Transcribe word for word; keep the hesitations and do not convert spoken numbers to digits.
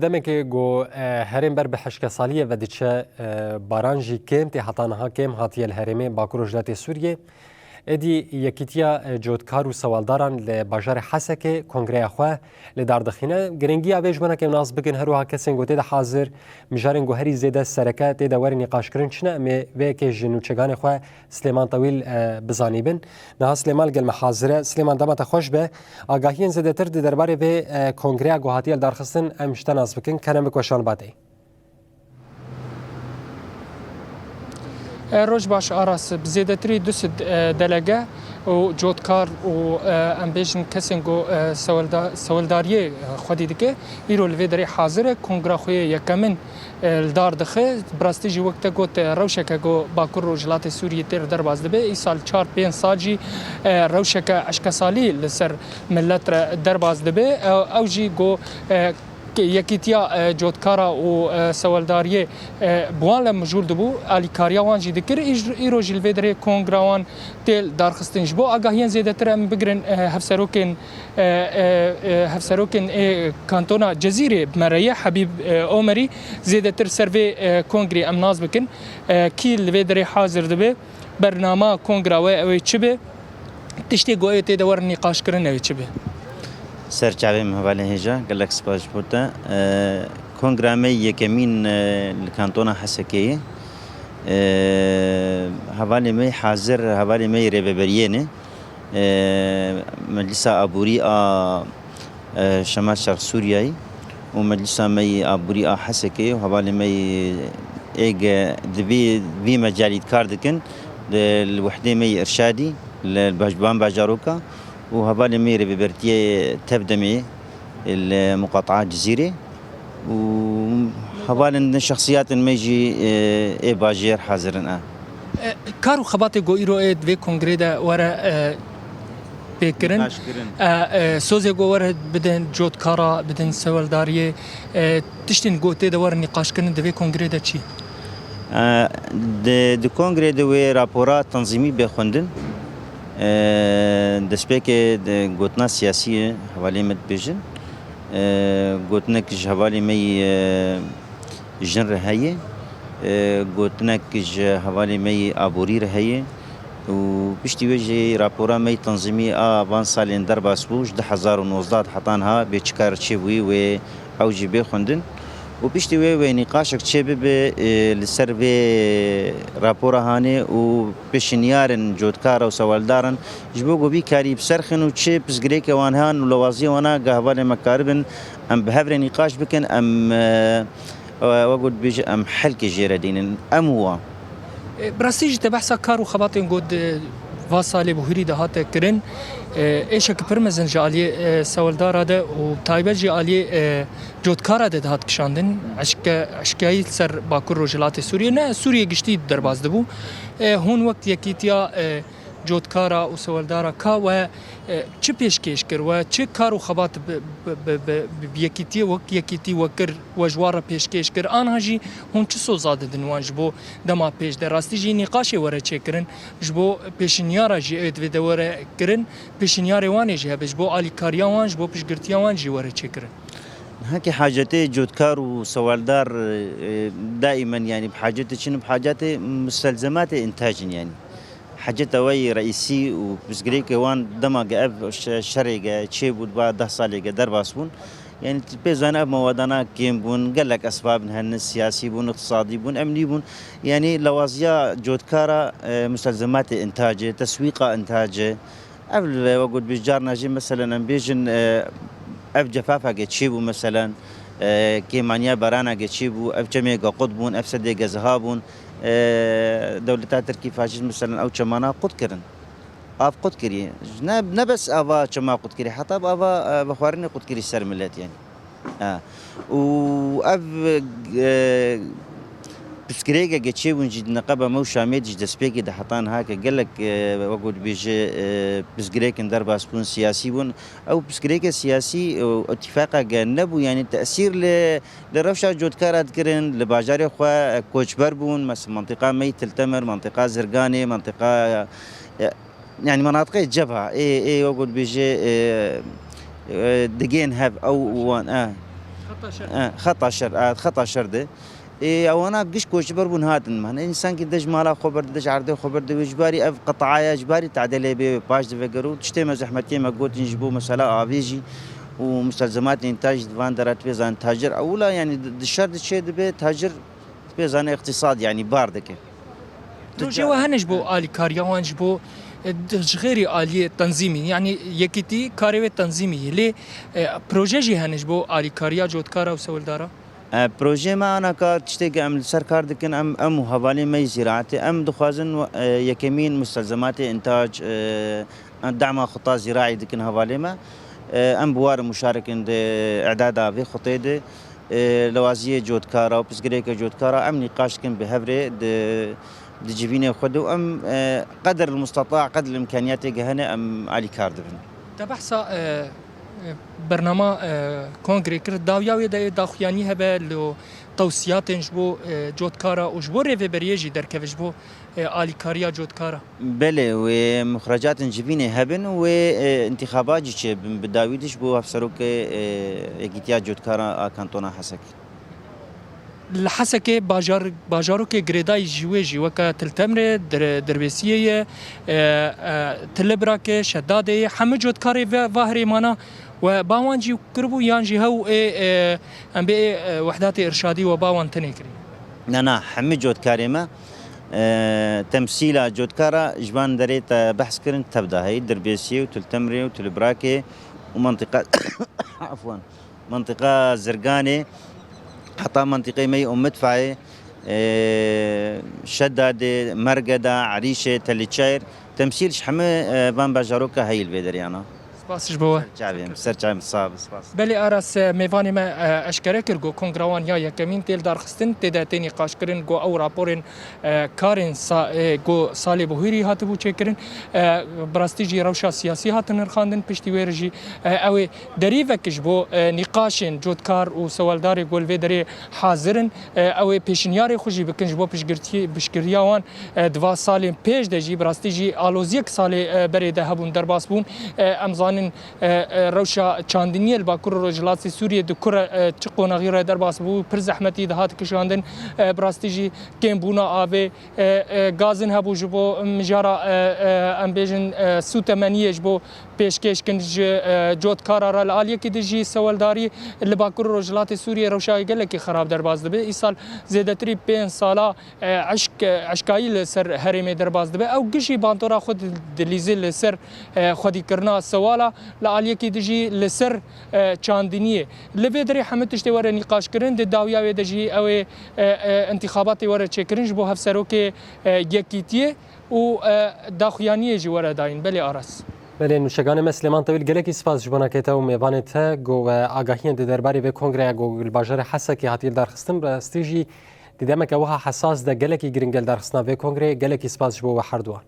Demekê ku, e, herêm ber bi hişkesaliyê ve diçe, e, baran jî kêm tê, heta niha kêm hatiye li herêmê Bakur Rojhilatê Sûriyê. Êdî Yekîtiya, e, Cotkar û Sewaldaran li bajarê Hesekê kongreya xwe li dar dixîne. Giringiya vê ji bo ne ke nas bikin, her wiha kesên ku tê de hazir, mijarên ku herî zêde sereke tê de werin nîqaşkirin çi ne, em ê vê yekê ji nûçeganê xwe Silêman Tewîl, e, bizanîbin. Niha Silêman li gel me hazir e. Silêman, dema te xweş be. Agahiyên zêdetir di derbarê vê, e, kongreya ku hatiye lidarxistin em ji te nas bikin. Kerem bik weşan ba te. E, roj baş Aras. Bi zêdetirî du sed, e, delege û cotkar û, e, em bêjin kesên ku, e, sewelda-, seweldariyê, e, xwedî dike, îro li vê derê hazir e. Kongra xwe yê yekemin e, li dar dixe. Bi rastî jî wek te got, e, rewşeke ku Bakur Rojhilatê Sûriyê tê re derbas dibe, îsal çar pênc sal jî, e, rewşeke eşkesalî li ser milet re derbas dibe. E, ew jî ku, e, ke-, yekîtiya, e, cotkara û, e, seweldariyê, e, bi wan le mijûl dibû, alîkariya wan jî dikir. Îj-, îro jî li vê derê kongra wan tê darxistin. Ji bo agahiyên zêdetir em bigirin, e, hevserokên e, e, e, hevserokên ê kantona Cezîrê bi me re ye, Hebîb, e, Omerî, zêdetir ser vê, e, kongrê em nas bikin. E, kî li vê derê hazir dibe, bernama kongra we ew ê çi be? Tiştê ku ê tê de werin nîqaşkirin ew ê çi be? Ser çavê min hevalên hêja, gelek spas ji bo te. E, kongra me yekemîn, e, li kantona Hesekê ye. E, hevalê me hazir, hevalê me rêveberiyê ne. E, Meclisa Aborî a, e, Şemal Şerq Sûriyeyê û Meclisa me yê Aborî a Hesekê û hevalê me yê êge di vî, vî mecalî kar dikin, li, li wehdê me yê Irşadî, li baş-, van bajaroka û hevalê me yê rêvebertiyê Tevdemê, li muqataa Cizîrê û hevalên din şexsiyatên me jî, e, ê bajêr hazir in, e. E, kar û xebatê ku îro ê di vê kongrê de were, e, pêkirin, nîqaşkirin, e, e, sozê ku were bidin cotkara, bidin seweldariyê, e, tiştên ku tê de werin nîqaşkirin di vê kongrê de çi? E, di, di kongrê de wê rapora tenzîmî bê xwendin. E, destpêkê di gotina siyasî ye, hevalê me dibêjin. E, gotinek ji hevalê me yî, e, jin re heye, e, gotinek ji hevalê me yî aborî re heye û piştî wê jî rapora me yî tenzîmî a van salên derbas bû, ji du hezar û nozdeh heta niha bê çi kar çêbûyî wê ew jî bê xwendin û piştî wê wê nîqaşek çê bibe, e, li ser vê rapora hanê û pêşinyarên cotkar û sewaldar in ji bo ku vî karî bi ser xin û çi pirsgirêkê wan hene û lewaziyê wan hene, ga hevalên me karibin em bi hev re nîqaş bikin, em, e, e, wek got dibêje, em helkê jê re dînin, em û wan. E, bi rastî jî te behsa kar û xebatên got, e, va salê bihurî de hate kirin. E, êşeke pir mezin ji aliyê, e, sewaldara de û taybet jî aliyê, e, cotkara de dihat kişandin. Eşke-, eşkeyayî li ser Bakur Rojhilatê Sûriyê, ne Sûriyê giştî derbas dibû. E, hûn wek yekîtiya, e, cotkara û sewaldara ka we, e, çi pêşkêş kir, we çi kar û xebat bi, bi, bi, bi, bi yekîtiyê wek yekîtî we kir, we ji wan re pêşkêş kir? Anha jî hûn çi soza didin wan ji bo dema pêş de? Rastî jî nîqaşê were çêkirin, ji bo pêşinyara jî ew divê de were kirin, pêşinyarê wan ê jî hebe, ji bo alîkariya wan, ji bo piştgirtiya wan jî were çêkirin. Heke hacetê cotkar û sewaldar, e, daîmen, yanî bi hacetê çin, bi hacetê mustelzematê întac in, yanî. Haceta we yê reîsî û pirsgirêkê wan dema ge ev şe-, şerê ge çêbû, di va deh salê ge derbas bûn. Yanî tu pê zane ev mewadana kêm bûn, gelek esbabin hene, siyasî bûn, iqtisadî bûn, emnî bûn. Yanî lewaziya cotkara, e, mustelzematê întac e, teswîqa întac e. Ev li we got bêj carna jî, meselen, em bêjin, e, ev cefafeke çêbû, meselen, e, kêmaniya beraneke çêbû, ev çemê ge qut bûn, ev sedê ge ziha bûn, e, dewleta Tirkî faşîst, meselen, ew çemana qut kirin. Av qut kirî. Ne, ne bes ava çema qut kirî, heta bi ava, e, vexwarinê qut kirî ser milet, yanî. Ha. Û ev, e, pirsgirêkeke çêbûn jî di neqeba me û Şamê de ji destpêkê de heta niha ke gelek, e, wek ku dibêje, e, pirsgirêkin derbas bûn, siyasî bûn. Ew pirsgirêke siyasî, e, îtîfaqeke nebû, yanî tesîr li, li rewşa cotkara dikirin, li bajarê xwe, e, koçber bûn, mesela mentiqa me yî Til Temir, mentiqa Zirganê, mentiqa, e, Yanî menatiqê cebha, ê, ê, wek ku dibêje, ê, ê, digên hev, ew wan, e. Xeta şer. E, xeta şer, e, xeta şer de. Ê, ewana giş koçber bûn hatin. Hani însankî de ji mala xwe berde, de ji erdê xwe berde, wê ji barî ev qetaya, ji barî tadê lê bê, paş divegero. Tiştê me zehmetiyê me gotin ji bo mesela avê jî û mustelzematên întaj di van dera tu pê zanî tacir. Ewla, yanî di, di şer diçê dibe tacir tu pê zanî îqtîsad, yanî bar dike. Proje we hene ji bo alîkariya wan, ji bo, e, di, ji xêrî aliyê tenzîmî, yanî yekîtî karê wê tenzîmî ye. Lê, e, proje jî hene ji bo alîkariya cotkara û sewildara? E, projeyê me ana ka tiştê ku em li ser kar dikin, em, em û hevalên me yê zîraetê, em dixwazin, e, yekemîn mustelzematê întac, e, dema xuta zîraî dikin hevalê me. E, em bi war muşarikin di îdada vê xutê de, e, lewaziyê cotkara û pirsgirêka cotkara em nîqaş dikin bi hev rê di, di civînê xwe de û em, e, qedr el musteta, qedr el imkaniyatê ku hene em alîkar dibin. Te behsa, e, e, bernama, e, kongrê kir. Dawiya wê de daxuyanî hebe li tewsiyatên ji bo, e, cotkara û ji bo rêveberiyê jî derkeve ji bo, e, alîkariya cotkara. Belê, wê muxrecatên civînê hebin û wê, e, întîxabat jî çêbin. Bi dawî de ji bo hevserokê, e, Yekîtiya Cotkara a Kantona Hesekê. Li Hesekê bajar, bajarokê girêdayî ji wê jî weke Til Temrê, Dir-, Dirbêsiyê ye, e, e, Til Librakê, Şedadê ye, hemû cotkarê ve, va herêmana we ba wan jî kiribû yan jî hew ê, e, em bê ê, e, Wehdatê Irşadî we ba wan tenê kirî? Na, na, hemû cotkarê me, e, temsîla cotkara ji van derê te behs kirin, tev de heyî, Dirbêsiyê û Til Temrê û Til Librakê û mentiqa, afwan, mentiqa Zirganê, heta mentiqê me yê Umidfayê, e, Şedadê, Mergeda, Erîşê, Telîçayr, temsîl ji hemû, e, van bajaroka heyî li vê deriyana. Spas ji bo we. Ser çavê me, ser çavê me, sağ ol, spas. Belê Aras, e, mêvanê me, e, eşkere kir ku kongra wan ya yekemîn tê lidarxistin, tê de tê nîqaşkirin ku ew raporên, e, karên sa-, e, ku salê bihûrî hatibû çêkirin, e, bi rastî jî rewşa siyasî hatin nirxandin, piştî wê re jî, e, ew ê derîvek ji bo, e, nîqaşên cotkar û sewaldarê ku li vê derê hazir in, e, ew ê pêşinyarê xwe jî bikin ji bo piştgirtî-, piştgiriya wan, e, di va salên pêş de jî, bi rastî jî aloziyek salê, e, berê de hebûn, derbas bûn. E, em zanin, e, e, rewşa çandiniyê li Bakur û Rojhilatê Sûriyê di ku re, e, çi qonaxî re derbas bû, pir zehmetî dihat kişandin. E, bi rastî jî kêmbûna avê, e, e, gazin hebû ji bo mijara, e, e, em bêjin, e, sûtemeniyê ji bo pêşkêşkin ji, e, cotkara re. Li aliyekî din jî seweldarî li Bakur û Rojhilatê Sûriyê rewşa gelekî xerab derbas dibe. Îsal zêdetirî pênc sala, e, eşk, eşkayî li ser herêmê derbas dibe. Ew gişî bandora xwe di-, dilîze li ser, e, xwedîkirina sewala, li aliyekî din jî li ser, e, çandiniyê. Li vê derê hemû tiştê were nîqaşkirin, di dawiya wê de jî ew ê, e, e, întîxabatê were çêkirin ji bo hevserokê, e, Yekîtiyê û, e, daxuyaniyê jî were dayîn. Belê Aras. Belê, nûşeganê me Silêman Tewîl, gelekî spas ji bona ke te û mêvanê te ku we agahiyên di derbarê vê kongreya ku li bajarê Hesekê hatiye lidarxistin, bi rastî jî di demeke wiha hesas de gelekî giring e lidarxistina vê kongreyê, gelekî spas ji bo we herduwan.